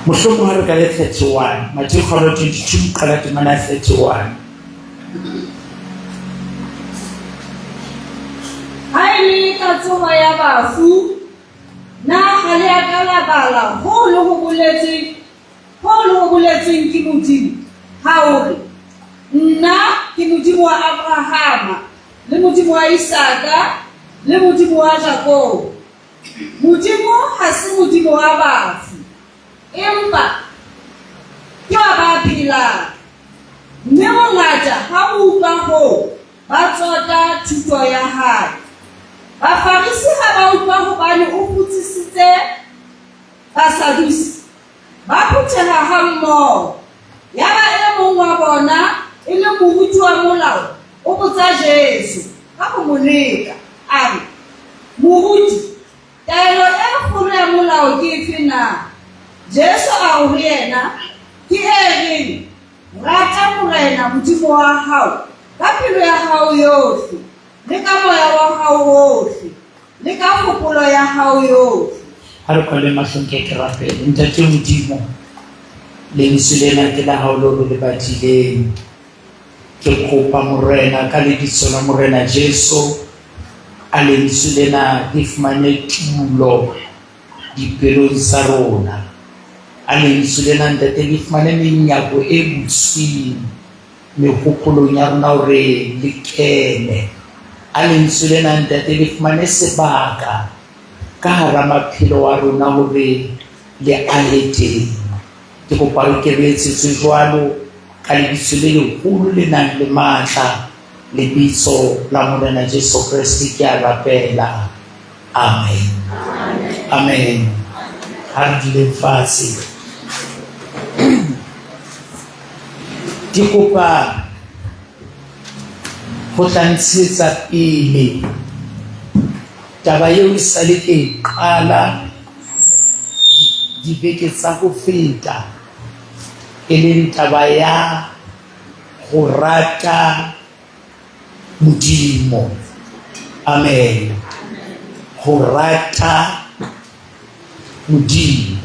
Mohlomong ha re ka le 31, Matthew kgaolo 22 qala temana ya 31. Ha e le ka tsoho ya bafu, na ha le a ka la bala hoo le ho boletsweng, hoo le ho boletsweng ke Modimo, ha o re, Nna ke Modimo wa Abrahama, le Modimo wa Isaka, le Modimo wa Jakobo. Modimo ha se Modimo wa bafu, empa ke wa ba phelang. Mme bongata ha bo utlwa hoo, ba tsota thuto ya hae. Bafarisi ha ba utlwa hobane o kgutsisitse Basadusi, ba phutheha hammoho. Yaba e mong wa bona, e leng moruti wa molao, o botsa Jesu ka ho mo leka, a re, Moruti, taelo e kgolo ya molao ke efe na? Jesu a re ho yena, Ke e reng, Rata Morena Modimo wa hao ka pelo ya hao yohle, le ka moya wa hao wohle, le ka kgopolo ya hao yohle. Ha re kwale mahlo nke ke rapele. Ntate Modimo, lentswe lena ke la hao leo re le badileng. Ke kopa Morena ka lebitso la Morena Jesu a lentswe lena le fumane tulo dipelong tsa rona. A lentswe lena Ntate le fumane menyako e butsweng mehopolong ya rona hore le kene. A lentswe lena Ntate le fumane sebaka ka hara maphelo a rona hore le ahe teng. Ke kopa re ke re etsetswe jwalo ka lebitso le leholo le nang le matla, lebitso la Morena Jesu Kreste ke a rapela. Amen. Amen. Ha re duleng fatshe. Ke kopa ho tla ntshetsa pele taba eo e sale ke e qala dibeke tsa ho feta e leng taba ya ho rata Modimo. Amen. Ho rata Modimo.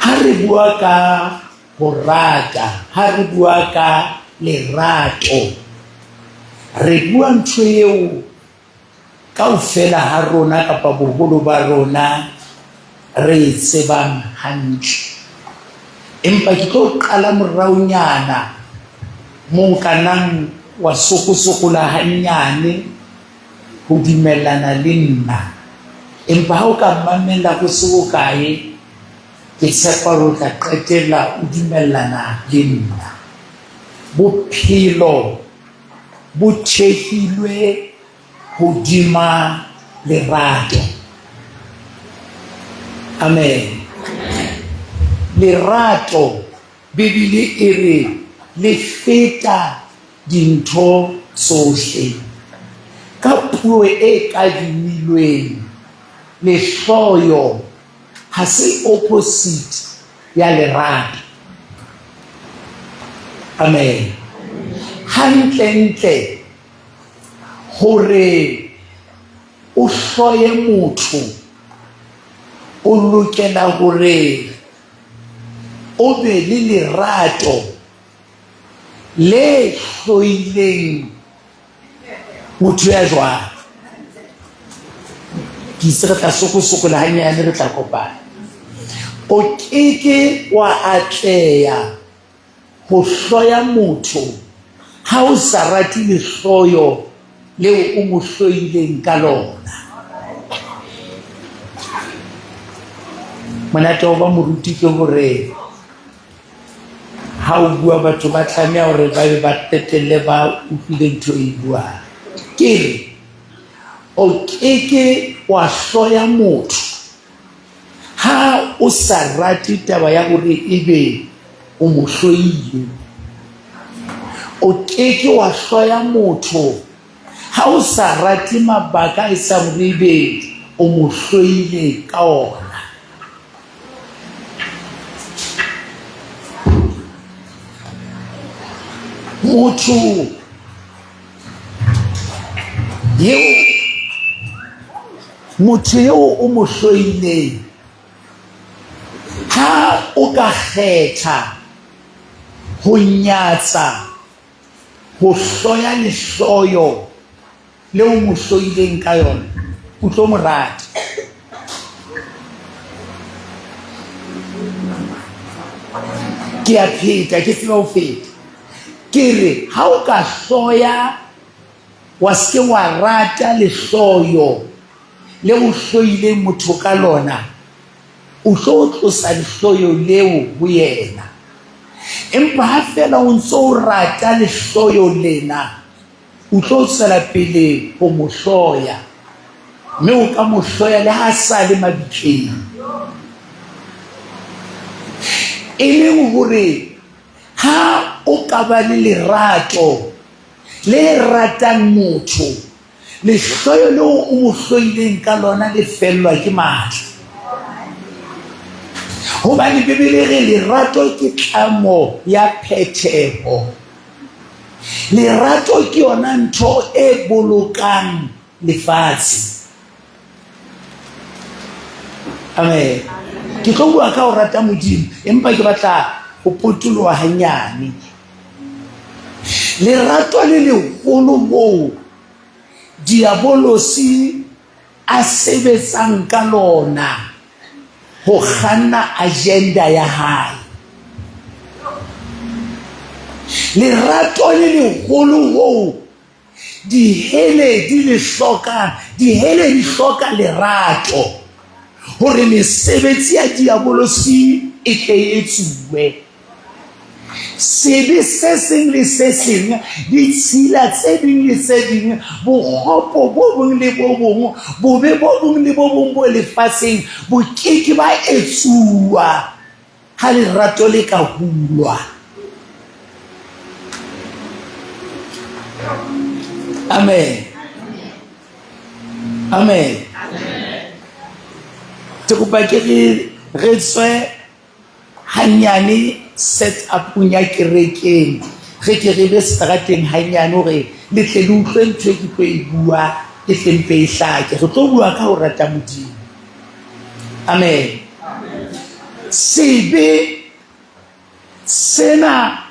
Ha re bua ka ho rata, ha re bua ka lerato, re bua ntho eo Kaofela ha rona kapa boholo ba rona re e tsebang hantle. Empa ke tlo qala moraonyana moo ka nang wa sokosokola hannyane ho dumellana le nna. Empa ha o ka mamella ho se hokae, ke tshepa hore o tla qetella o dumellana le nna. Bophelo bo thehilwe hodima lerato. Amen. Lerato, Bibele e re le feta dintho tsohle. Ka puo e kadimilweng, lehloyo ha se opposite ya lerato. Amen. Hantlentle hore o hloye motho o lokela hore o be le lerato le hloileng motho ya jwang. Ke itse re tla sokosokola hanyane re tla kopana. O keke wa atleha ho hloya motho ha o sa rate lehloyo leo o mo hloileng ka lona. Monate wa ba moruti ke hore ha o bua batho ba tlameha hore ba be ba qetelle ba utlwile ntho e buang. Ke re o keke wa hloya motho ha o sa rate taba ya hore ebe o mo hloile. O keke wa hloya motho ha o sa rate mabaka a etsang hore ebe o mo hloile ka ona. Motho eo Motho eo o mo hloileng, ha o ka kgetha ho nyatsa, ho hloya lehloyo le o mo hloileng ka yona, o tlo mo rata. Ke a pheta, ke tseba ho feta. Ke re ha o ka hloya Wa se ke wa rata lehloyo le o hloileng motho ka lona, o tlo tlosa lehloyo leo ho yena. Empa ha feela o ntse o rata lehloyo lena, o tlo tswela pele ho mo hloya, mme o ka mo hloya le ha sa le mabitleng. E leng hore ha o ka ba le lerato le ratang motho, lehloyo leo o mo hloileng ka lona le fellwa ke matla. Hobane Bibele e re lerato ke tlamo ya phetheho. Lerato ke yona ntho e bolokang lefatshe. Amen. Ke tlo bua ka ho rata Modimo, empa ke batla ho potoloha hanyane. Lerato le leholo moo diabolosi a sebetsang ka lona ho kganna agenda ya hae. Lerato le leholo hoo Dihele di le hloka, dihele di hloka lerato hore mesebetsi ya diabolosi e tle e etsuwe. Sebe se seng le se seng, ditshila tse ding le tse ding, bokgopo bo bong le bo bong, bobe bo bong le bo bong bo lefatsheng bo ke ke ba etsuwa Ha lerato le ka hulwa. Amen. Amen. Ke kopa ke re re tswe hanyane set upong ya kerekeng re ke re be seterateng hanyane hore le tle le utlwe ntho e ke tlo e bua e tle mpe e hlake. Re tlo bua ka ho rata Modimo. Amen. Sebe sena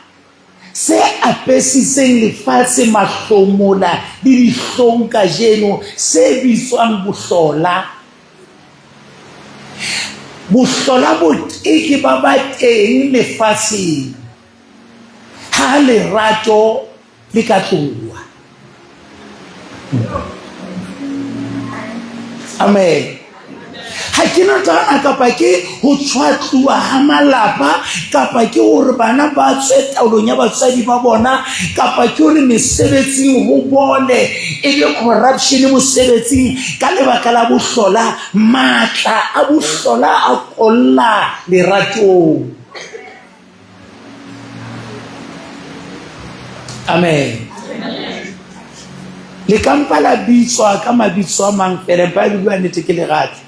se apesitseng lefatshe mahlomola le dihlong kajeno se bitswang bohlola. Bohlola bo ke ke ba ba teng lefatsheng ha lerato le ka tloha. Amen. Ha ke na taba kapa ke ho tshwatluwa ha malapa kapa ke hore bana ba tswe taolong ya batswadi ba bona kapa ke hore mesebetsing ho bole e be corruption mosebetsing ka lebaka la bohlola matla a bohlola a kolla leratong. Amen. Le ka mpa la bitswa ka mabitso a mang fela, empa le bua nnete ke lerato.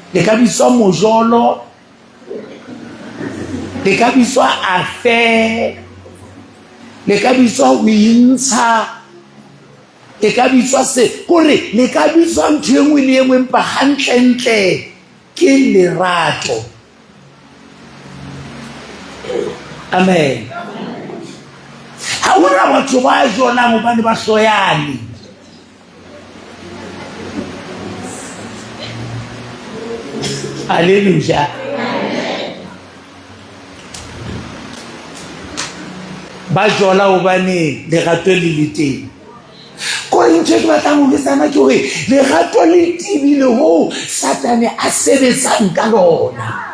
Le ka bitswa mojolo, le ka bitswa afe, le ka bitswa ho intsha, le ka bitswa se, kore le ka bitswa ntho e nngwe le e nngwe, empa hantlentle ke lerato. Amen. Ha hona batho ba jolang hobane ba hloyane. Hallelujah. Ba jola hobane lerato le le teng. Kore ntho e ke batlang ho letsana ke hore lerato le tebile hoo Satane a sebetsang ka lona.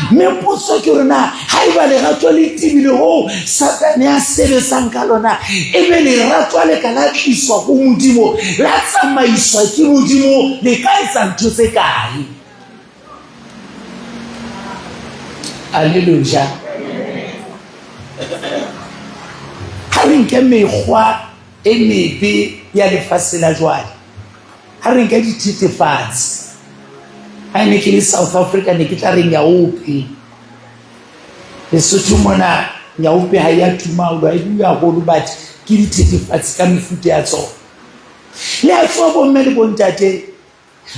Mme potso ke hore na haeba lerato le tebile hoo Satane a sebetsang ka lona, ebe lerato le ka la tliswa ho Modimo, la tsamaiswa ke Modimo, le ka etsa ntho tse kae? Alleluja. Ha re nke mekgwa e mebe ya lefatshe la jwale, ha re nke dithethefatsi. Ha ne ke le South Africa ne ke tla re nyaope. Lesotho mona nyaope ha ya tuma haholo, ha e bue haholo, but ke dithethefatsi ka mefuta ya tsona. Le a tseba bomme le bontate,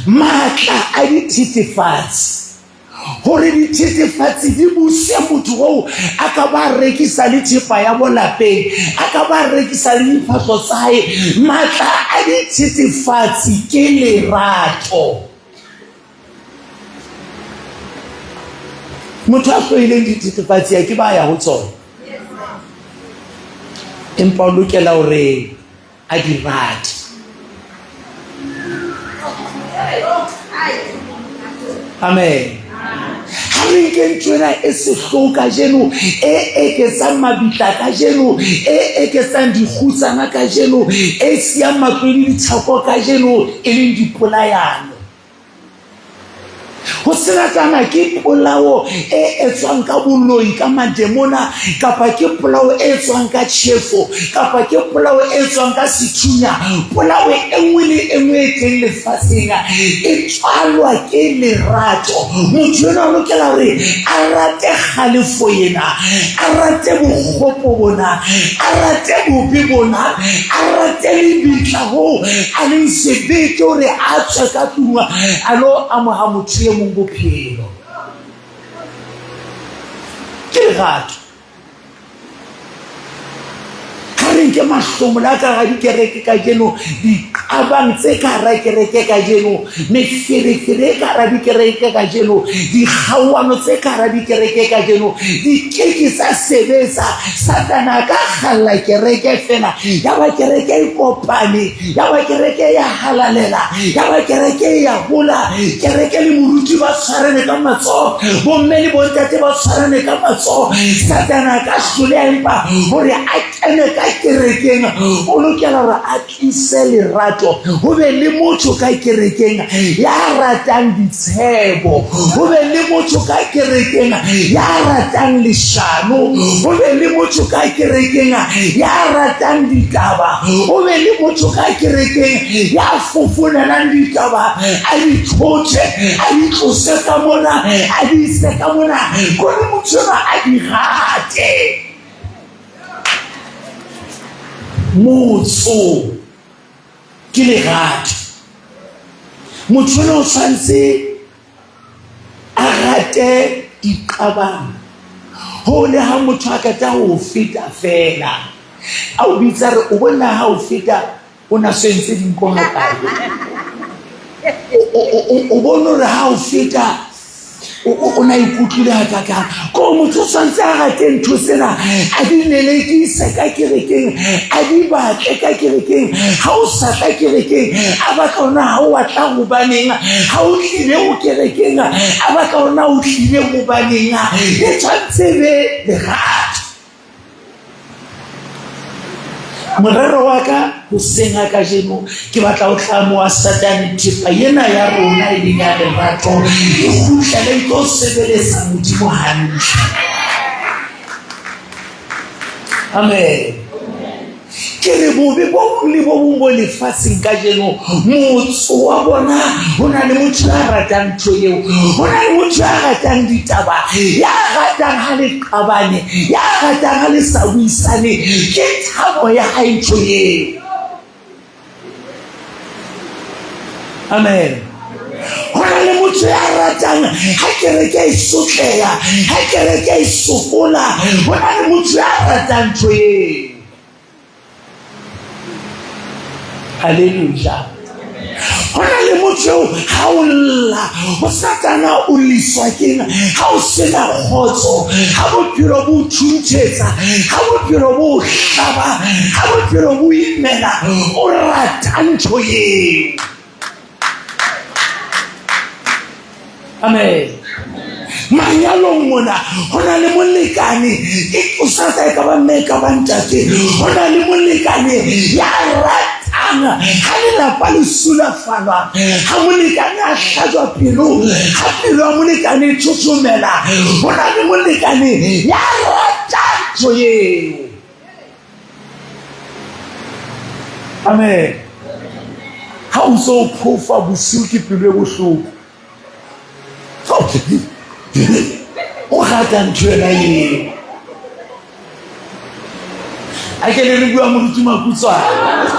Matla a dithethefatsi gore dithethefatsi di buse motho oo a ka ba rekisa le thepa ya bolapeng a ka ba rekisa le diphahlo tsa hae matla a dithethefatsi ke lerato motho a hloileng dithethefatsi a ke ba ya ho tsona empa o lokela hore a di rate. Amen. Ha re nke ntho ena e sehloho kajeno, e eketsang mabitla kajeno, e eketsang dikgutsana kajeno, e siyang matlwele dithako kajeno, e leng dipolayano. Ho seratana ke polao e etswang ka boloi, ka mademona, kapa ke polao e etswang ka tjhefo, kapa ke polao e etswang ka sethunya. Polao e nngwe le e nngwe e teng lefatsheng e tswalwa ke lerato. Motho enwa o lokela hore a rate kgalefo ena, a rate bokgopo bona, a rate bobe bona, a rate lebitla hoo a leng sebete hore a tswe ka tlung a lo amoha motho e mong bophelo. Ke lerato. Ha re nke mahlomola a ka hara dikereke kajeno, diqabang tse ka hara kereke kajeno, meferefere e ka hara dikereke kajeno, dikgaoano tse ka hara dikereke kajeno, di ke ke tsa sebetsa. Satane a ka kgalla kereke fela, ya ba kereke e kopane, ya ba kereke ya halalela, ya ba kereke ya hola, kereke le moruti ba tshwarane ka matsoho, bomme le bontate ba tshwarane ka matsoho. Satane a ka hloleha, empa hore a kene ka kerekeng o lokela hore a tlise lerato, ho be le motho ka kerekeng ya ratang ditshebo, ho be le motho ka kerekeng ya ratang leshano, ho be le motho ka kerekeng ya ratang ditaba, ho be le motho ka kerekeng ya fofonelang ditaba, a di thothe, a di tlose ka mona, a di ise ka mona, kore motho enwa a di rate. Motso ke lerato. Motho ena o tshwanetse a rate diqabang hoo le ha motho a qeta ho feta feela a o bitsa re o bona ha o feta o na swentse dinko hakae, o bone hore ha o feta o na ikutlwile hakakang. Ko motho o tshwanetse a rate ntho tsena, a di lelekise ka kerekeng, a di batle ka kerekeng. Ha o sa tla kerekeng, a batla hore na ha o a tla hobaneng. Ha o tlile o kerekeng, a batla hore na o tlile hobaneng. E tshwanetse e be lerato. Morero wa ka hoseng ha kajeno ke batla ho tlamoha Satane thepa ena ya rona e leng ya lerato e kgutlele e tlo sebeletsa Modimo hantle. Amen. Ke re bobe bo bong le bo bong bo lefatsheng kajeno, motso wa bona ho na le motho ya ratang ntho eo, ho na le motho ya ratang ditaba, ya ratang ha le qabane, ya ratang ha le sa buisane, ke thabo ya hae ntho eo. Amen. Ho na le motho ya ratang ha kereke e sotleha, ha kereke e sokola, ho na le motho ya ratang ntho eo. Haleluja. Ho na le motho eo ha o lla ho Satana o liswa keng, ha o sena kgotso, ha bophelo bo thunthetsa, ha bophelo bo hlaba, ha bophelo bo imela, o rata ntho eo. Amen. Manyalong mona ho na le molekane, e o sa tla e ka ba mme e ka ba ntate, ho na le molekane ya ratang ha lelapa le sulafalwa, ha molekane a hlajwa pelo, ha pelo ya molekane e thothomela, ho na le molekane ya ratang ntho eo. Amen. Ha o ntse o phofa bosiu ke pelo e bohloko, o rata ntho ena eo. A ke le re bua moruti Makutswana.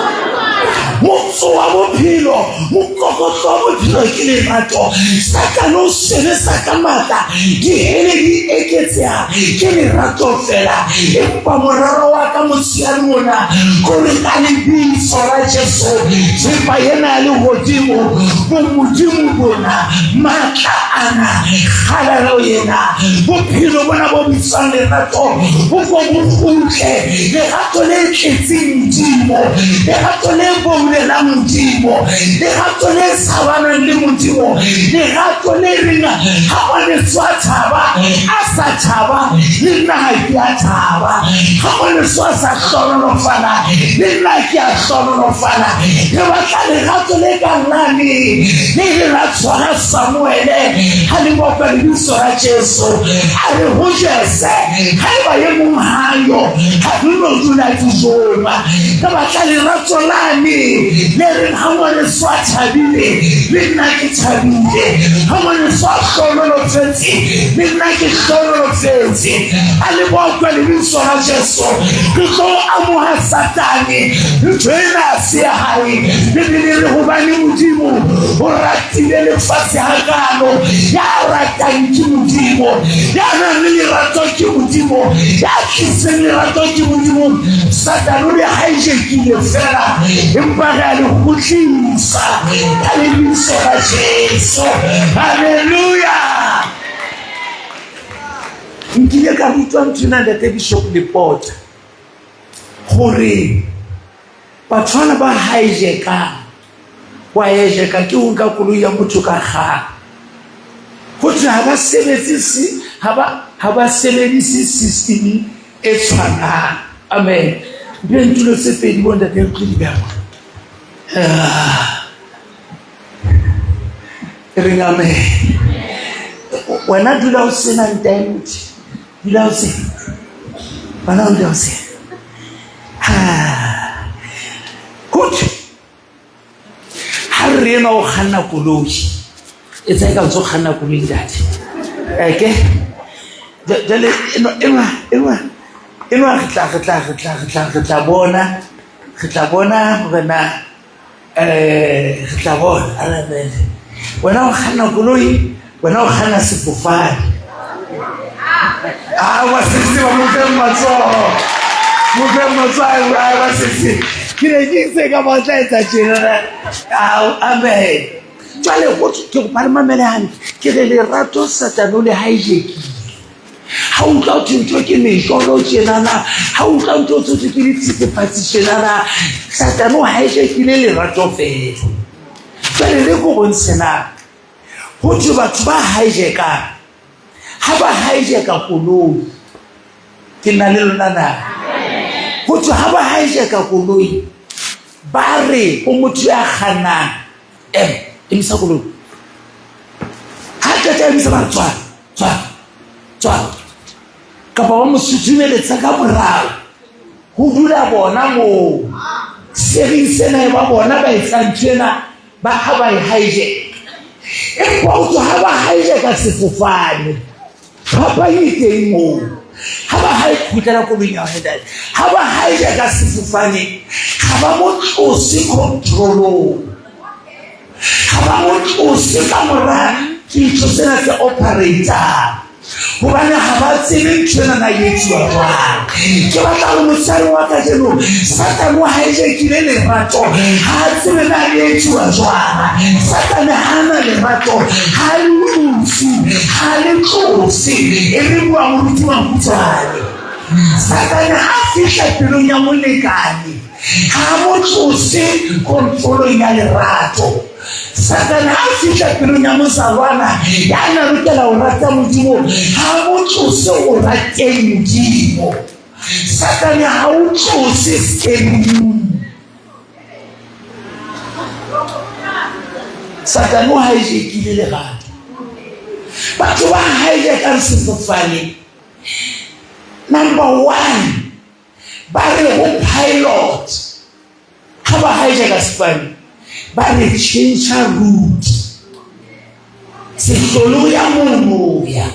Motso wa bophelo, mokokotlo wa bophelo ke lerato. Satane o sebetsa ka matla, dihele di eketseha, ke lerato fela. Empa morero wa ka motshehare ona kore ka lebitso la Jesu, thepa ena ya lehodimo, bomodimo bona, matla ana, kgalalo ena, bophelo bona bo bitswang lerato, bo ko bo kgutle. Lerato le tletseng Modimo, lerato le boulelang Modimo, lerato le tshabanang le Modimo, lerato le reng ha ngwaneso a thaba, a sa thaba, le nna ha ke a thaba. Ha ngwaneso a sa hlohonolofala, le nna ke a hlohonolofala. Re batla lerato le kang lane le ileng la tshwara Samuele ha le bopa lebitso la Jesu. A re ho Jese, haeba e mong hayo, ha re no dula dijong. Re batla lerato lane le reng ha ngwaneso a thabile, le nna ke thabile. Ha ngwaneso a hlohonolofetse, le nna ke hlohonolofetse. A le bokwe lebitso la Jesu. Re tlo amoha Satane ntho ena se ya hae. Bibele re hobane Modimo o ratile lefatshe hakalo, ya ratang ke Modimo, ya nang le lerato ke Modimo, ya tlisitseng lerato ke Modimo. Satane o le hijackile fela, empa re a le kgutlisa ka lebitso la Jesu. Haleluya! Nkile ka rutwa ntho ena ntate Bishop Lepota gore batho bana ba hijackang, wa hijacka ke ho nka koloi ya motho ka kgang, ho thwe ha ba sebetse ha ba sebedise system e tshwanang. Amen. Mphe ntulo tse pedi bo ntate re tlo di beha mona. E reng amen. Wena dula o sena ntaemuthi, dula o sena, wena o dula o sena. Ho thwe ha re enwa o kganna koloi, e tsa e ka ntse o kganna koloi ntate. Eke jwale enwa enwa enwa enwa re tla re tla re tla re tla re tla bona, re tla bona hore na eh re tla bona. Amen. Wena o kganna koloi, wena o kganna sefofane. Ah, wa sese ba mo fe matsoho, mo fe matsoho. Ah, wa sese ke ne ke itse ka ba tla etsa tjena. Ah, amen. Jwale ho ke kopa le mamele hantle, ke re lerato Satane o le hijackile. Ha utlwa ho thwe ntho ke mejolo tjenana, ha utlwa ntho tse thwe ke dithethefatsi tjenana, Satane o hijackile lerato fela. Jwale le ko bontshe na ho thwe batho ba hijackang, ha ba hijacka koloi, ke nna le lona na? Ho thwe ha ba hijacka koloi, ba re ho motho ya kgannang, em, emisa koloi. Ha qeta emisa, ba re tswa, tswa, tswa, kapa ba mo sutumeletsa ka morao, ho dula bona moo sering sena, e ba bona ba etsang ntho ena, ba ha ba e hijack. Empa ho tswa ha ba hijacka sefofane, phapang e teng moo. Ha ba hai kgutlela koloing ya hae, ha ba hijacka sefofane, ha ba mo tlose controlong, ha ba mo tlose ka mora dintho tsena tse operatang, hobane ha ba tsebe ntho ena na e etsuwa jwang. Ke batla hore mosadi wa kajeno, Satane o hijackile lerato, ha a tsebe na le etsuwa jwang. Satane ha na lerato, ha le tlose, ha le tlose. E re bua moruti Mabutsane, Satane ha fihla pelong ya molekane, ha mo tlose kontrolong ya lerato. Satane ha fihla pelong ya mozalwana ya na lokela ho rata Modimo, ha mo tlose o rateng Modimo. Satane ha o tlose skelong. Satane o hijackile lerato. Batho ba hijackang sefofane, number one, ba re ho pilot, ha ba hijacka sefofane, ba re tjhentjha route, sehlolo ya mono ya.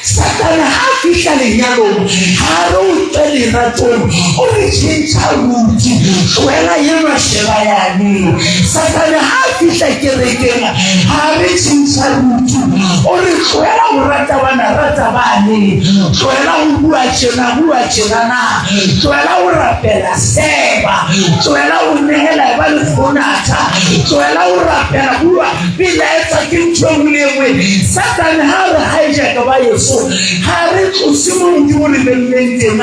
Satane ha a fihla lenyalong ha re o tswe leratong, o re tjhentjha ruti, tlohela enwa sheba yane. Satane ha a fihla kerekeng ha re tjhentjha ruti, o re tlohela ho rata bana, rata bane, tlohela ho bua tjena, bua tjena na, tlohela ho rapela seba, tlohela ho nehela ba lekgonatha, tlohela ho rapela bua Melaetsa ke ntho e nngwe le e nngwe. Satane ha re hijacka ba yeso, ha re tlose mo Modimo re beileng teng,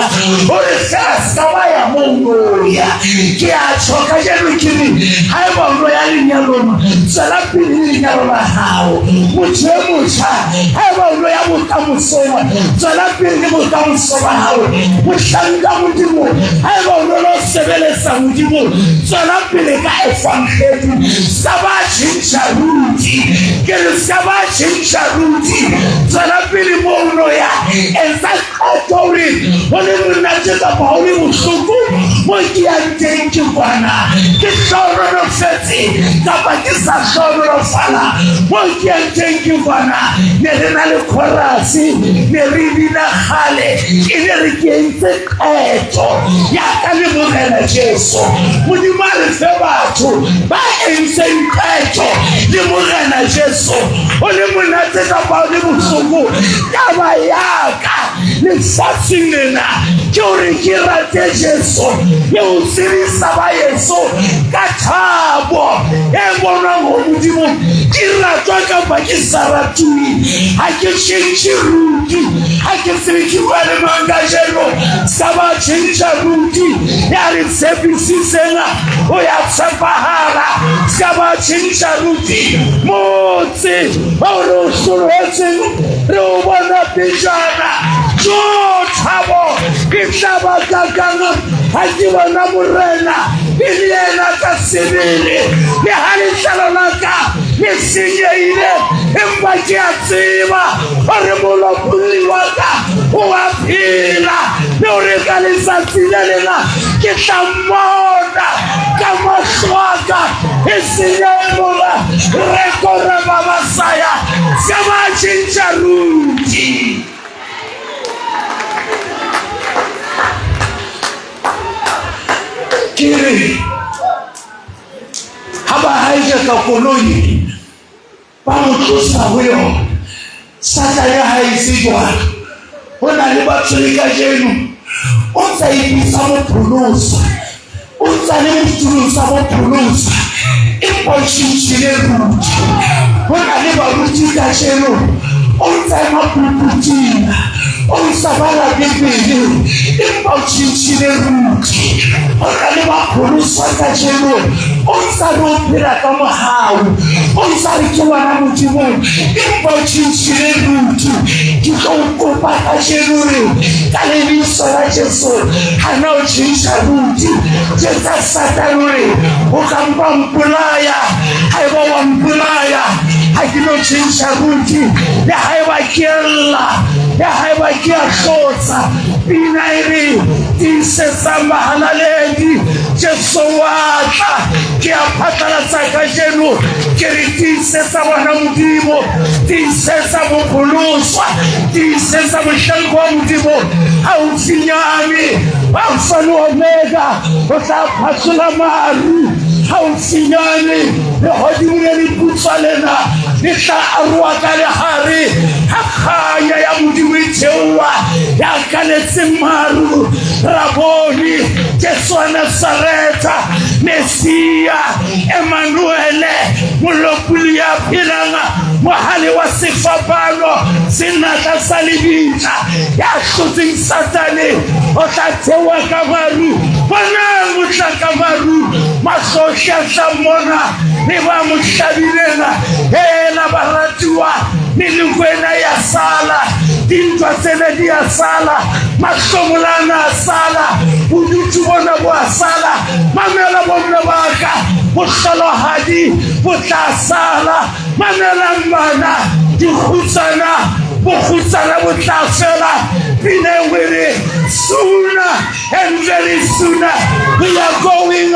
o re fela se ka ba ya mo o ya. Ke a tjho kajeno ke re, haeba o no ya lenyalong, tswela pele le lenyalo la hao. Motho e motjha, haeba o no ya bokamosong, tswela pele le bokamoso ba hao. Mohlanka Modimo, haeba o no lo sebeletsa Modimo, tswela pele ka evangedi. Sa ba tjhentjha ruti, ke re sa ba tjhentjha ruti. Tswela pele mo o no ya, etsa qeto hore ho le monate kapa ho le bohloko, mo ke yang teng ke kwana, ke hlohonolofetse kapa ke sa hlohonolofala, mo ke yang teng ke kwana. Ne re na le chorus, ne re bina kgale, e ne re ke entse qeto ya ka le Morena Jesu. Modimo a re fe batho ba entseng qeto le Morena Jesu. O le monate kapa o le bohloko, taba ya ka lefatsheng lena ke hore ke rate Jesu le ho tsebisa ba yeso ka thabo e bonwang ho Modimo. Ke ratwa kapa ke sa ratuwe, ha ke tjhentjhe ruti, ha ke tsebe ke bua le mang kajeno. Sa ba tjhentjha ruti ya re tshepisitseng o ya tshepahala. Sa ba tjhentjha ruti motse o re o hlolohetseng re o bona pejana. Jo thabo ke tla ba kakang ha ke bona Morena e le yena ka sebele, le ha letlalo la ka le senyehile, empa ke a tseba hore molopolli wa ka o a phela, le hore ka letsatsi le lena ke tla mmona ka mahlo a ka, e seng ya emora rekora ba ba saya se ba tjhentjha ruti. Ke re ha ba hijacka koloi ba mo tlosa ho yona, Satane ha e se jwalo. Ho na le batho le kajeno o ntsa ipitsa mopholosa, o ntsa le setulong sa bopholosa, empa o tjhentjhile ruti. Ho na le baruti kajeno o ntsa ema pulpiting, o ntsa bala Bibele, empa o tjhentjhile ruti. Ho na le bapholoswa kajeno o ntsa re o phela ka mohau, o ntsa re ke ngwana Modimo, empa o tjhentjhile ruti. Ke tlo o kopa kajeno re ka lebitso la Jesu, hana o tjhentjha ruti. Jwetsa Satane hore o ka mpa mpolaya, haeba wa mpolaya ha ke no tjhentjha ruti, le haeba ke lla, le haeba ke a hlotsa. Pina e re tiisetsang bahalaledi, Jesu wa tla. Ke a phatlalatsa kajeno, ke re tiisetsa bona Modimo, tiisetsa bopholoswa, tiisetsa mohlanka wa Modimo haufinyane. Alfa le Omega o tla phatlola maru haufinyane. Lehodimo le leputswa lena le tla aroha ka lehare ha kganya ya Modimo e theoha ya kaletseng maru. Raboni Jesu wa Nazaretha, Mesia Emanuele, molopolli ya phelang, mohale wa sefapano, senatla sa lebitla, ya hlotseng Satane, o tla theoha ka maru. Bonang, o tla ka maru, mahlo ohle a tla mmona, le ba mo hlabileng. Hela baratuwa, meloko ena ya sala, dintwa tsena di a sala, mahlomola ana a sala, bodutu bona bo a sala. Mamela bomme ba ka, bohlolohadi bo tla sala. Mamelang bana, dikgutsana, bokgutsana bo tla fela. Pina e nngwe e re, sooner and very sooner we are going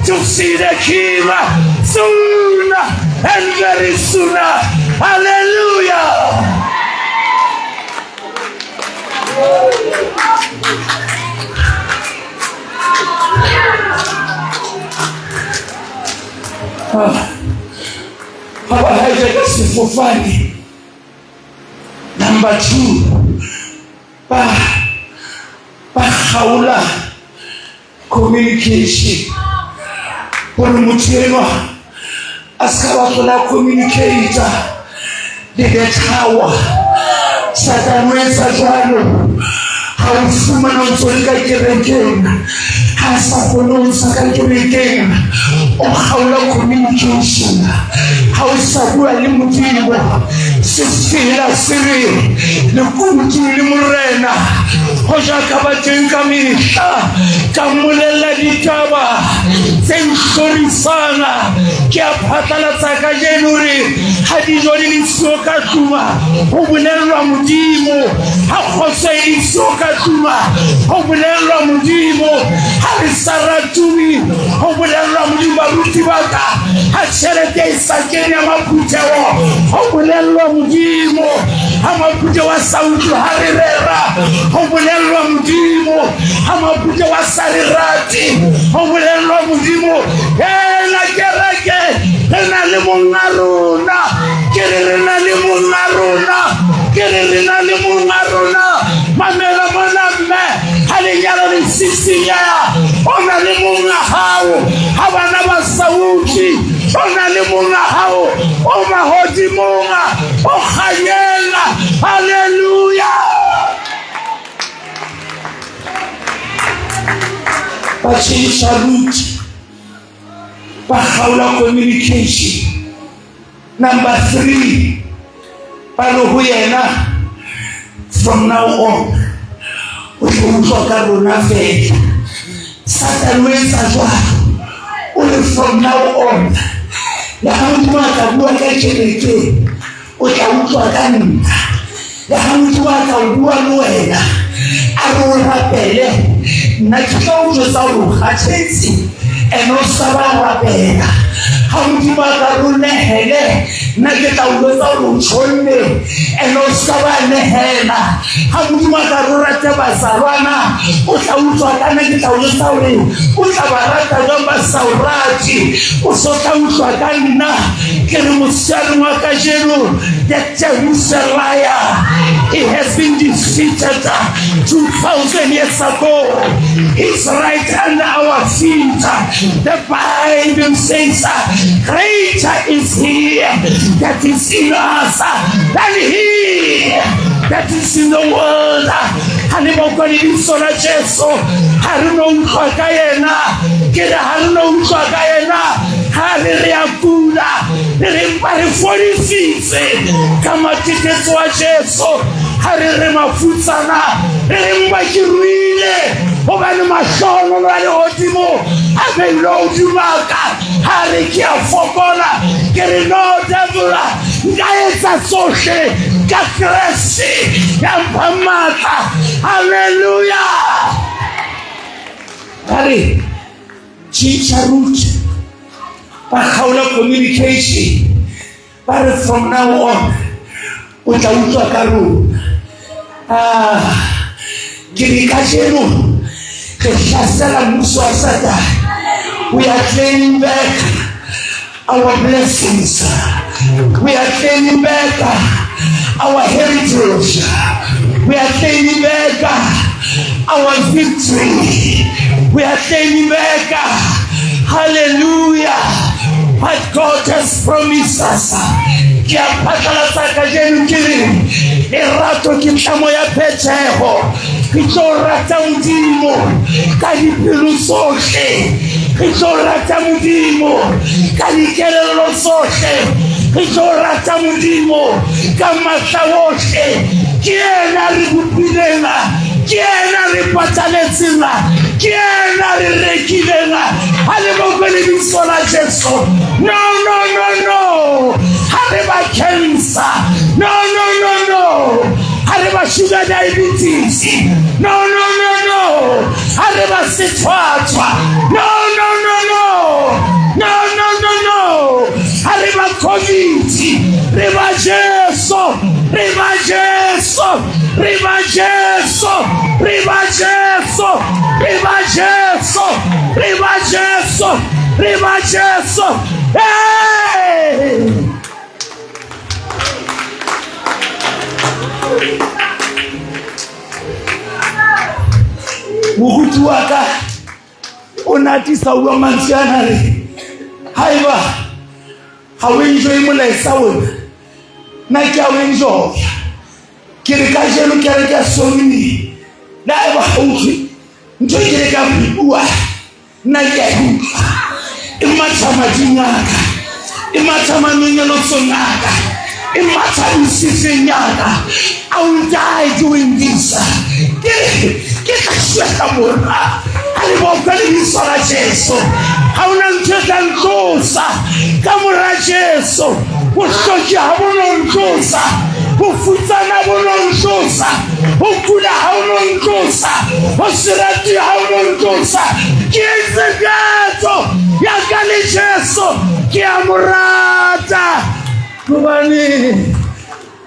to see the King. Soon and very sooner. Hallelujah. Ha ba hijacka sefofane. Number 2, ba ba kgaola communication gore motho enwa a se ka ba tlola communicator le the tower. Satane o etsa jwalo ha o fumana o ntso le ka kerekeng, ha a sa kgone ho ntsha ka kerekeng, o kgaola communication. Ha o sa bua le Modimo, sefela se re lekunutu le Morena hoja ka ba teng ka mehla, ka mmolella ditaba tse nhlorisang. Ke a phatlalatsa kajeno hore ha dijo di le siyo ka tlung, ho bolellwa Modimo. Ha kgotso e le siyo ka tlung, ho bolellwa Modimo. Ha re sa ratuwe, ho bolellwa Modimo. Baruti ba ka, ha tjhelete e sa kene ya maphutheho, ho bolellwa Modimo. Ha maphutheho a sa utlwe ha re rera, ho bolellwa Modimo. Ha maphutheho a sa re rate, ho bolellwa Modimo. Ena kereke re na le monga rona, ke re re na le monga rona, ke re re na le monga rona. Mamela mona mme, ha lenyalo le sisinyeha, o na le monga hao. Ha bana ba sa utlwe, o na le monga hao o mahodimong, o kganyeng. Haleluya! Ba tšhediša route, ba kgaola communication. Number 3, ba re ho yena, from now on o tlo utlwa ka rona fela. Satane o etsa jwalo, o re from now on le ha Modimo a ka bua ka kerekeng, o tla utlwa ka nna. Le ha Modimo a ka bua le wena, a re o rapele, nna ke tla o jwetsa hore o kgathetse, ene o sa ba rapela. Ha Modimo a ka re o nehele, nna ke tla o jwetsa hore o tjhonne, ene o sa ba nehela. Ha Modimo a ka re o rate bazalwana, o tla utlwa ka nna, ke tla o jwetsa hore o tla ba rata jwang ba sa o rate. O so tla utlwa ka nna. Ke re mosadi wa kajeno, the devil is a liar. He has been defeated 2000 years ago. He's right under our feet. The Bible says, greater is he that is in us than he that is in the world. Ha le bokwa lebitso la Jesu, ha re no utlwa ka yena. Ke re ha re no utlwa ka yena. Ha re re a kula, re re mpa re fodisitse ka matetetso a Jesu. Ha re re mafutsana, re re mpa ke ruile, hobane mahlohonolo a lehodimo a beilwe hodima ka. Ha re ke a fokola, ke re no devil, nka etsa tsohle ka Kreste ya mphang matla. Haleluya! Ba re tjhentjha route, ba kgaola communication, ba re from now on o tla utlwa ka rona. Ah, ke re kajeno re hlasela mmuso wa Satane. We are claiming back our blessings. We are claiming back our heritage. We are claiming back our victory. We are claiming back, hallelujah, what God has promised us. Ke a phatlalatsa kajeno ke re lerato ke tlamo ya phetheho. Re tlo rata Modimo ka dipelo tsohle, re tlo rata Modimo ka dikelello tsohle, re tlo rata Modimo ka matla ohle. Ke yena re bopileng, ke yena re pataletseng, ke yena re rekileng. Ha le bokwe lebitso la Jesu. No, no, no, no, ha re ba cancer. No, no, no, no, ha re ba sugar diabetes. No, no, no, no, ha re ba sethwathwa. No, no, no, no, no, no, no, no, ha re ba COVID. Re ba Jesu, re ba Jesu, re ba Jesu, re ba Jesu, re ba Jesu, re ba Jesu, re ba Jesu. Hey! Moruti wa ka o natisa bua mantswe ana re haeba ga o enjoy molaetsa ona nna ke a o enjoya ke re kajeno kereke ya somni le haeba ga utlwe ntho e ke le ka go bua nna ke a e utlwa e matha mading a ka e matha manonyelotsong a ka e matha mesifeng ya ka. I will die doing this. Ke ke tla shwela mora a le bokwe lebitso la Jesu. Ha ona ntho e tla ntlosa ka mora Jesu. Bohloki ha bo no ntlosa, bofutsana bo no ntlosa, ho kula ha o no ntlosa, ho se rate ha o no ntlosa. Ke entse ketso ya ka le Jesu, ke a mo rata hobane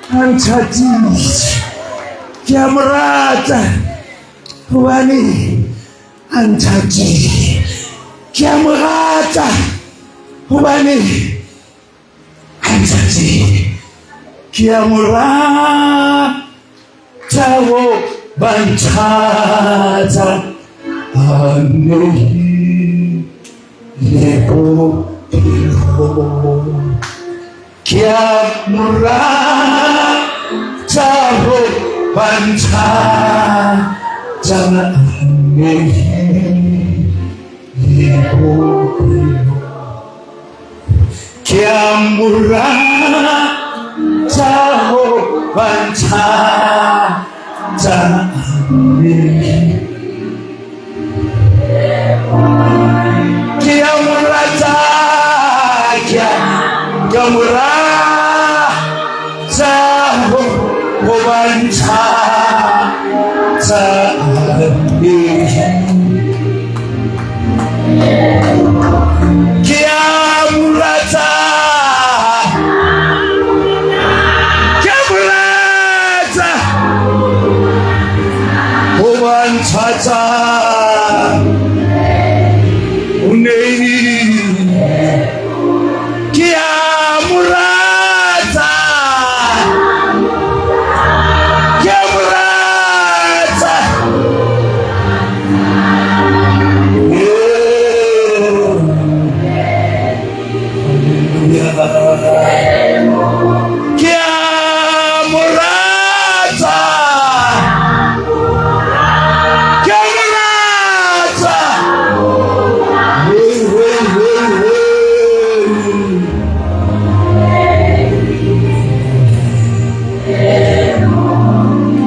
a nthatile. Ke a mo rata hobane a nthatile. Ke a mo rata hobane a nthatile. Ke a mo rata ho ba nthata a nehile bophelo. Ke a mo rata ho ba nthata a nehile bophelo. Ke a mo rata ho ba nthata a nehile. Ke a mo rata, ke a mo rata ho ba nthata a nehile. Ke a mo rata, ke a mo rata ho ba nthata o nehile. Ke a mo rata, ke a mo rata. Ke a mo rata, ke a mo rata. Hey, hey, hey, hey.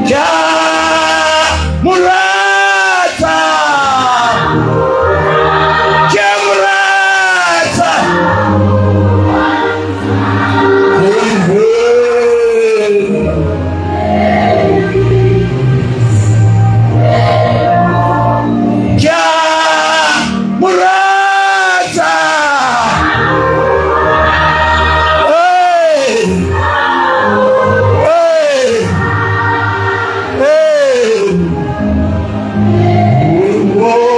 Ke a mo rata, ke a mo rata. Hey, hey. Ke a mo rata. Hey, hey, hey. Whoa.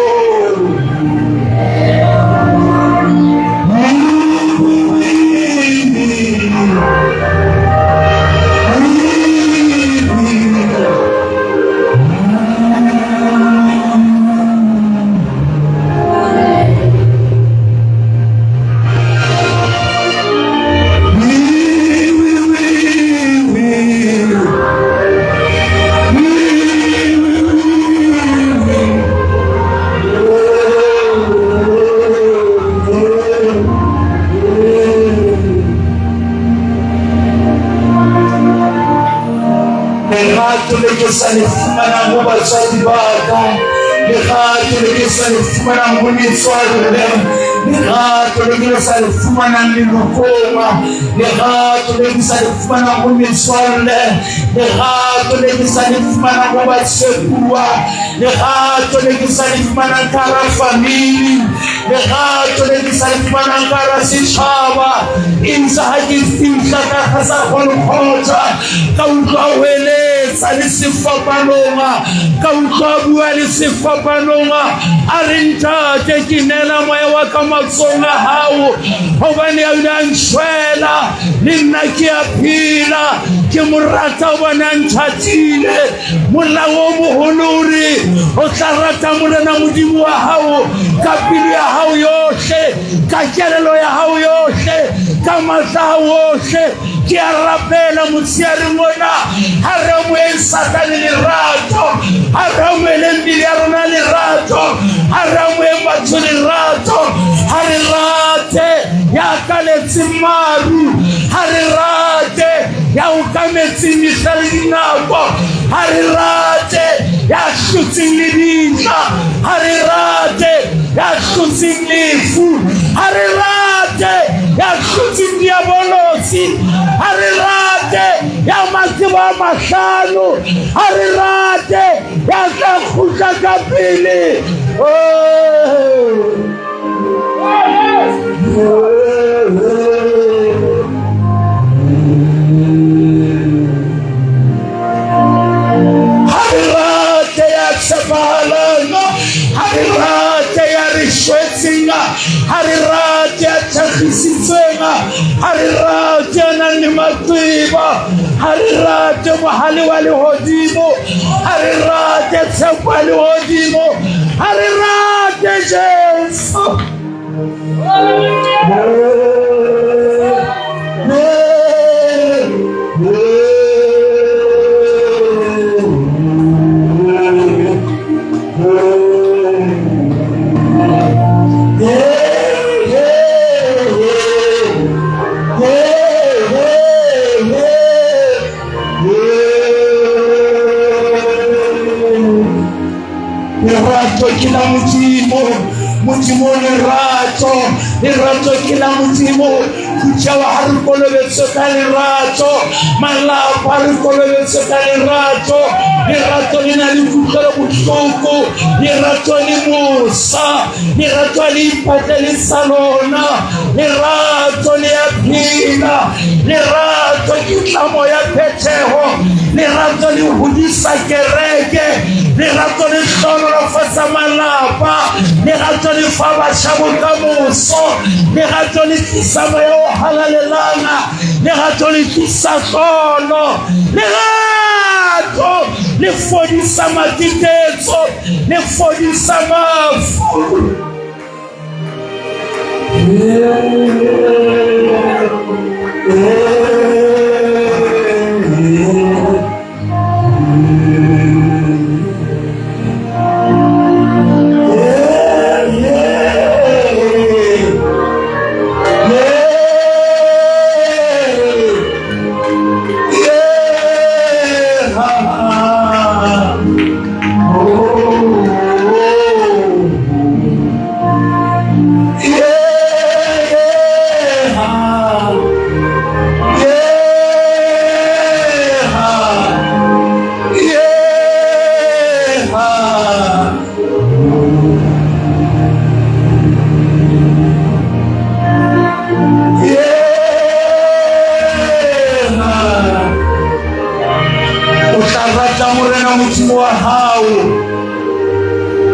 Lerato le ke sa le fumanang ho batswadi ba ka, lerato le ke sa le fumanang ho metswalle, lerato le ke sa le fumanang lelokong, lerato le ke sa le fumanang ho metswalle, lerato le ke sa le fumanang ho batshepuwa, lerato le ke sa le fumanang ka hara family, lerato le ke sa le fumanang ka hara setjhaba. E ntse ha ke fihla ka sa Golgotha, ka utlwa ho eletsa a le sefapanong, ka utlwa a bua le sefapanong, a re ntate ke neela moya wa ka matsong a hao, gobane a ile a ntšhwela le nna ke a phela, ke mo rata gobane a nthatile. Molao o mogolo o re o tla rata Morena Modimo wa gago ka pelo ya gago yohle, ka kelelo ya gago yohle, ka matla a gago ohle. Ke a rapela motsheareng ona, ha re amoheng Satane lerato, ha re amoheleng pele ya rona lerato, ha re amoheng batho lerato, ha re rate ya kaletseng maru, ha re rate ya okametseng mehla le dinako, ha re rate ya hlotseng lebitla, ha re rate ya hlotseng lefu, ha re rate ya hlotseng diabolosi, ha re rate ya matsebo a mahlano, ha re rate ya tla kgutla ka pele. Oh. Ha re rate ya tshepahalang, ha re rate ya re shwetseng, ha re rate ya thakgisitsweng, ha re rate ya nang le maqeba, ha re rate mohale wa lehodimo, ha re rate tshepo ya lehodimo, ha re rate Jesu. Lerato ke la Modimo, Modimo lerato, lerato ke la Modimo. Phuthego ha re kolobetswe ka lerato, malapa re kolobetswe ka lerato. Lerato le na le kutlwelo bohloko, lerato le mosa, lerato le ipatle sa lona, lerato le a phela, lerato ke tlamo ya phethego, lerato le hodisa kereke, lerato le hlohonolofatsa malapa, lerato le fa batjha bokamoso, lerato le tlisa moya o halalelang, lerato le tlisa tlolo, lerato le fodisa matetetso, le fodisa mafu. O tla rata Morena Modimo wa hao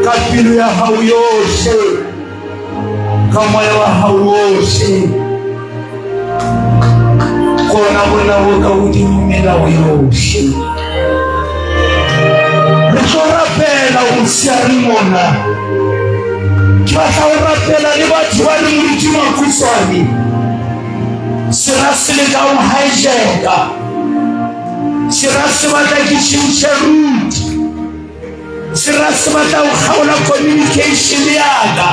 ka pelo ya hao yohle, ka moya wa hao wohle. Kona molao o ka hodimo melao yohle. Re tlo rapela motshehare mona. Ke batla ho rapela le batho ba leng Modimo makhutshwane. Sera se leka ho hijacka. Sera se batla ke tjhentjhe route. Sera se batla ho kgaola communication ya ka.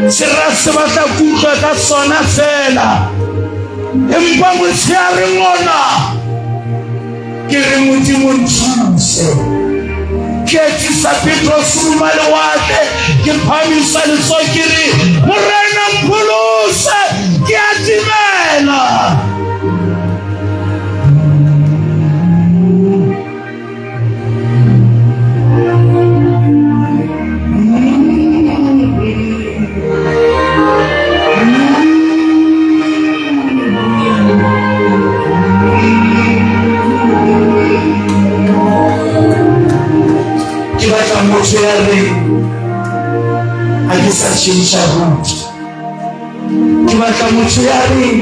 Sera se batla ke utlwa ka sona fela. Empa motsheareng ona ke re Modimo nthuse. Ke etsisa Petrose hodima lewatle, ke phahamisa letsoho ke re, Morena mpholose, ke a timela. tjhentjha route. Ke batla motho ya reng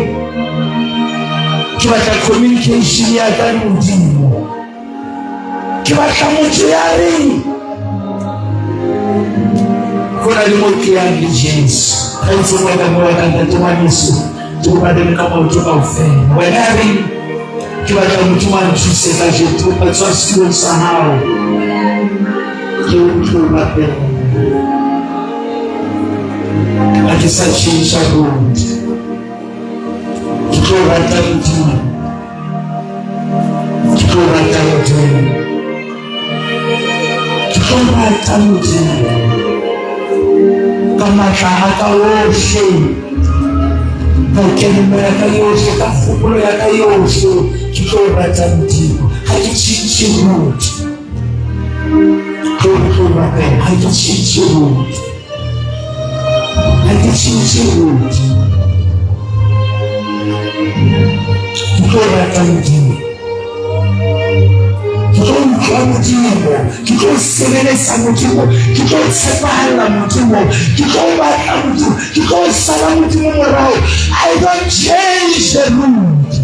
ke batla communication ya ka le Modimo. Ke batla motho ya reng go na le mo ke yang le Jesu. Ga ntse molekane wa ka ntate ngwaneso, ke kopa le ka maoto kaofela. Wena ya reng ke batla Modimo a nthuse kajeno, ke kopa tswa setulong sa hao ke o tlo rapela. Ha ke sa tjhentjha road, ke tlo rata Modimo, ke tlo rata Modimo, ke tlo rata Modimo ka matla a ka ohle, ka kelello ya ka yohle, ka kgopolo ya ka yohle, ke tlo rata Modimo. Ha ke tjhentjhe road, tlo tlo rapela. Ha ke tjhentjhe road, ha ke tjhentjhe road, ke tlo rata Modimo, ke tlo utlwa Modimo, ke tlo sebeletsa Modimo, ke tlo tshepahalla Modimo, ke tlo batla Modimo, ke tlo sala Modimo morao. I don't change the route.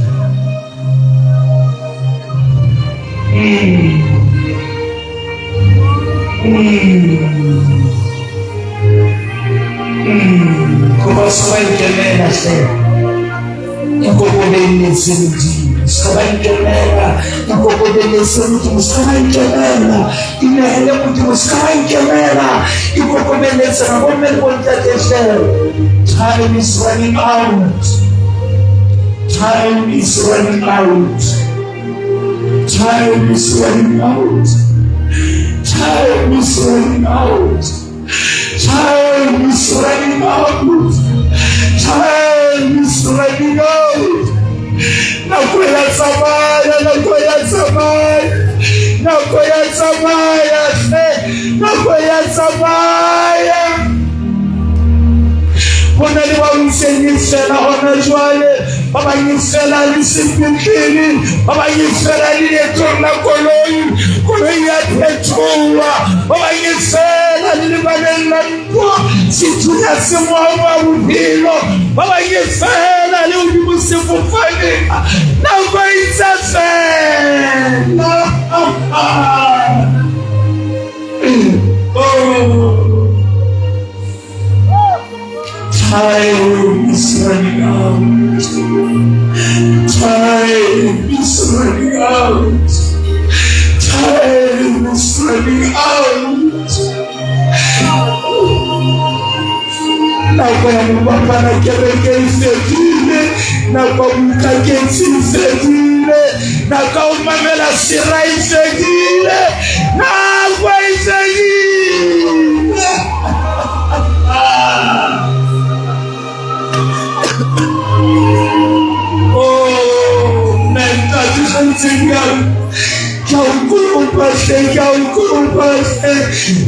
Kopa se ka ba nkemela hle, ikokobelletse Modimo. Se ka ba nkemela, ikokobelletse Modimo. Se ka ba nkemela, inehele Modimo. Se ka ba nkemela, ikokobelletse na bomme le bontate hle. Time is running out. Time is running out. Time is running out. Time is running out. Time is running out. Time is running out. Nako ya tsamaya, nako ya tsamaya, nako ya tsamaya hle, nako ya tsamaya. Ho na le ba ntseng e fela hona jwale, ba bang e fela le sepetlele, ba bang e fela le leetong la koloi, koloi ya phethoha, ba bang e fela le lebaleng la ntwa, sethunya se moamoa bophelo, ba bang e fela le hodimo sefofaneng, nako e ntse fela. Oh. Time is running out. Time is running out. Time is running out. Nako ya ho bapala kereke e fedile, nako ya boikaketsi e fedile, nako ya ho mamela sera e fedile, nako e fedile. Oh, nna ntate Kgantseng ya ke a o kopa hle, ke a o kopa hle,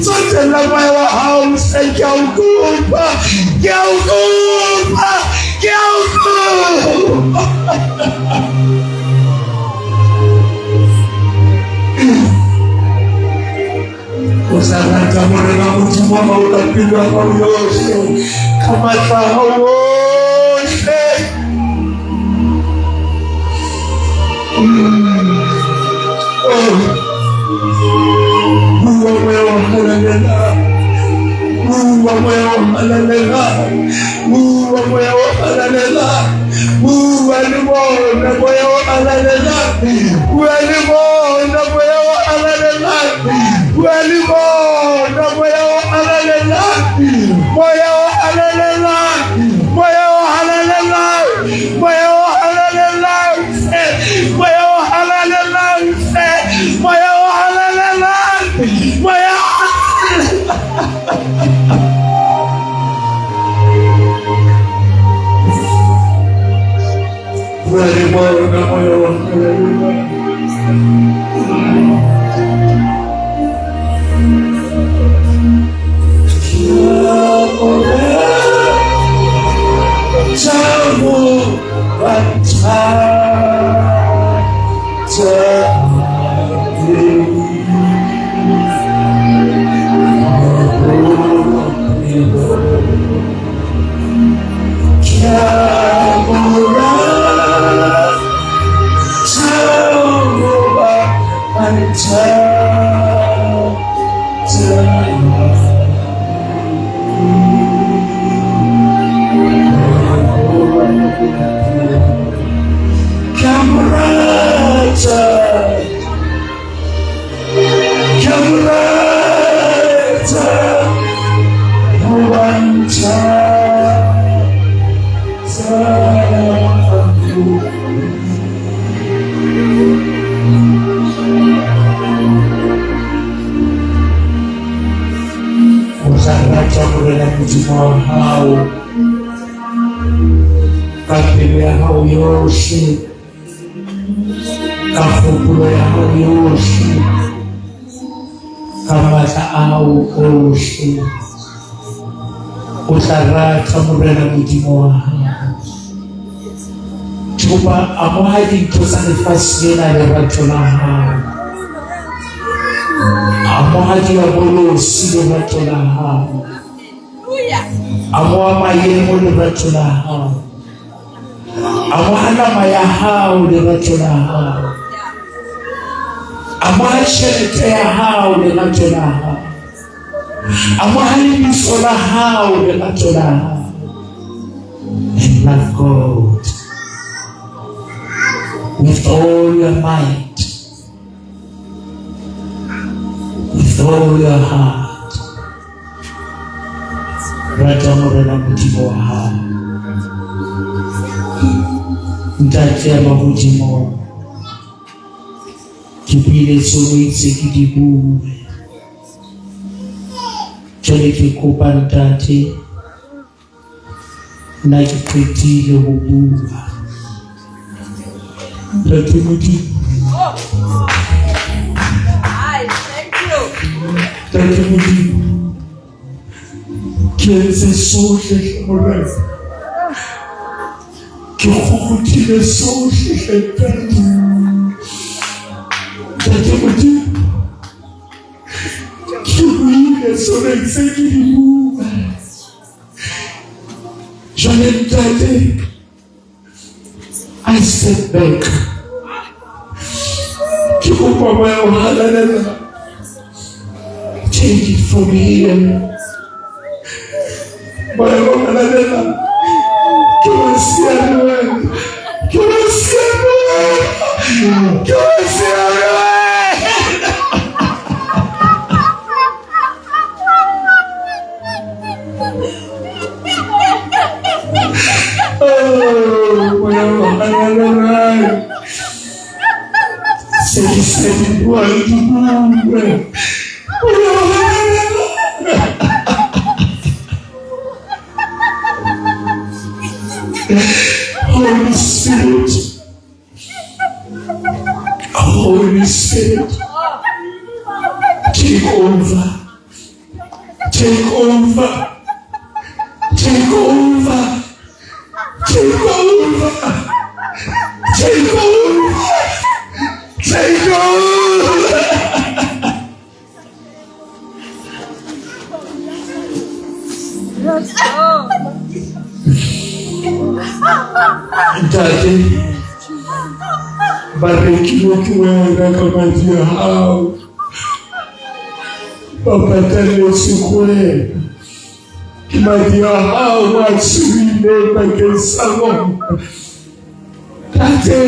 tsotella moya wa hao hle, ke a o kopa, ke a o kopa, ke a o kopa. O tla rata Morena Modimo wa hao ka pelo ya hao yohle, ka matla a hao ohle. Oh. Bua moya o halalelang, bua moya o halalelang, bua moya o halalelang, bua le bona moya o halalelang, bua le bona moya o halalelang, bua le bona moya o halalelang, moya o halalelang, moya o halalelang, moya o halalelang, moya o halalelang, moya o halalelang, moya. Bua le bona moya o halalelang. Ke a mo rata. Ke a mo rata. Hoba nthata. O tla rata Morena Modimo wa hao ka pelo ya hao yohle, ka kgopolo ya hao yohle, ka matla a hao ohle. O tla rata Morena Modimo wa hao. Thoba amoha dintho tsa lefatshe lena lerato la hao. Amoha diabolosi lerato la hao. Amoha maemo lerato la hao. Amoha nama ya hao lerato la hao. Amoha tjhelete ya hao lerato la hao. Amoha lebitso la hao lerato la hao. And love God with all your might, with all your heart. Rata Morena Modimo wa hao. Ntate ya mahodimo, ke buile tseo o itse ke di bue. Jwale ke kopa ntate, nna ke qetile ho bua. Ntate Modimo, Hi, thank you. Ntate Modimo, ke entse sohle hle Morena. Ke kgokgothile sohle hle Ntate. Ntate Modimo, ke buile tsone tse ke di bua. Jwale Ntate, I step back. Ke kopa moya o halalelang. Take it from here. Moya o halalelang. Ke wa siya le wena. Ke wa siya le wena. Ke wa siya le wena. Oh, moya o halalelang. Se ke se di buang di bue. Moya o halalelang. Holy Spirit. Holy Spirit. Take over. Take over. Take over. Take over. Take over. Take over. Oh. Ntate, ba rekilwe ke wena ka madi a hao. Ba patalletswe ko wena. Ke madi a hao a tswileng bakeng sa bona. Ntate,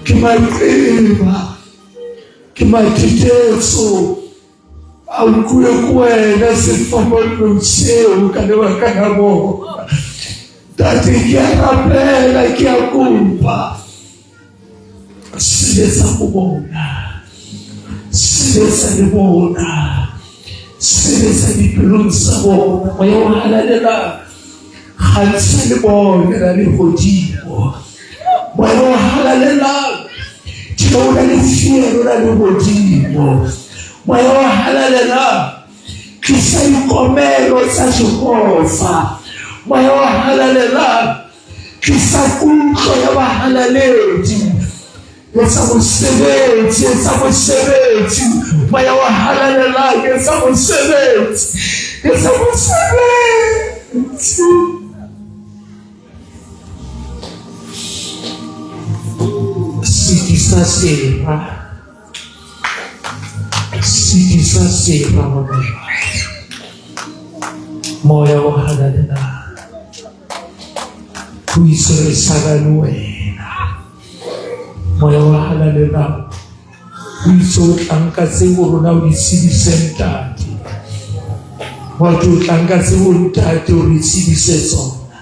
ke maqeba, ke matithetso a utlwile ko wena sefapanong seo ka lebaka la bona. Ntate, ke a rapela, ke a kopa. Sebetsa ho bona. Sebetsa le bona. Sebetsa dipelong tsa bona. Moya o halalelang, kgantsha le bona la lehodimo. Moya o halalelang, theola lefielo la lehodimo. Moya o halalelang, tlisa dikomelo tsa Jehova. Moya o halalelang, tlisa kutlo ya bahalaledi. Etsa mosebetsi, etsa mosebetsi. Moya o halalelang, etsa mosebetsi, etsa mosebetsi. Sitisa sera. Sitisa sera hona jwale. Moya o halalelang, ho itse re sala le wena. Moya o halalelang, o itse o tla nka tseo rona o di tsebise Ntate. Wa o tla nka tseo Ntate o re tsebise tsona.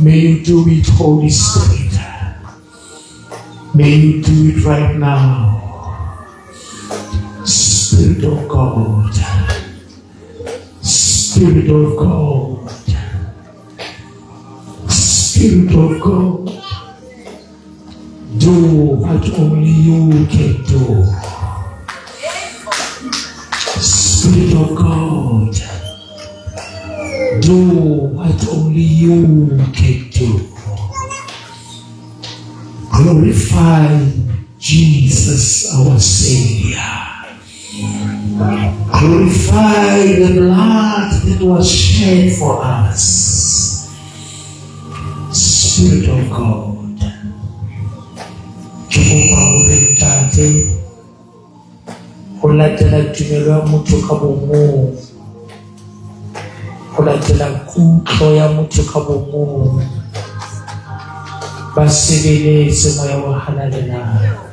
May you do it, Holy Spirit. May you do it right now. Spirit of God. Spirit of God. Spirit of God. Do what only you can do. Spirit of God. Do what only you can do. Glorify Jesus, our Savior. Glorify the blood that was shed for us. Spirit of God. Ke kopa hore Ntate, ho latela tumelo ya motho ka bomong, ho latela kutlo ya motho ka bomong, ba sebeletse Moya o Halalelang.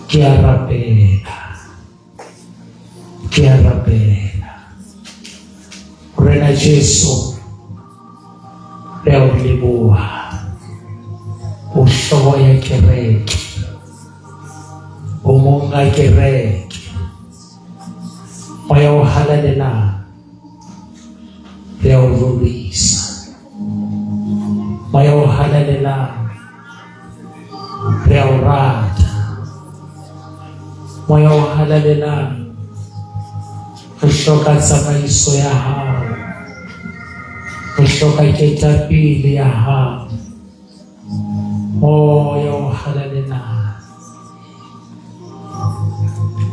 Ke a rapela, ke a rapela. Morena Jesu, re a o leboha. O hlooho ya kereke, o monga kereke. Moya o Halalelang, re a o rorisa. Moya o Halalelang, re a o rata. Moya o Halalelang, re hloka tsamaiso ya hao, re hloka ketapele ya hao. Moya o Halalelang,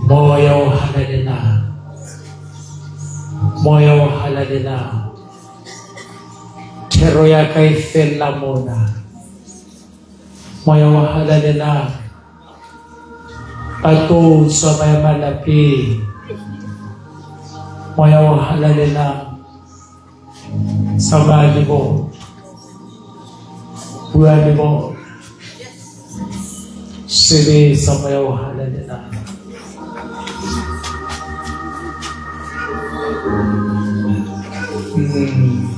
Moya o Halalelang, Moya o Halalelang. Thero ya ka e fella mona. Moya o Halalelang, ba tlo tswa ba ya malapeng. Moya o Halalelang, tsamaya le bona, bua le bona, sebetsa Moya o Halalelang. Amen.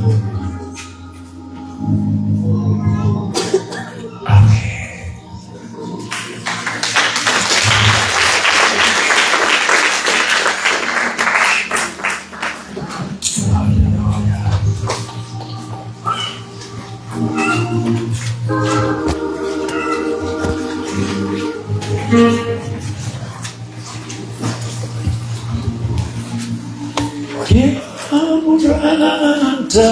Hallelujah. Ke a mo rata.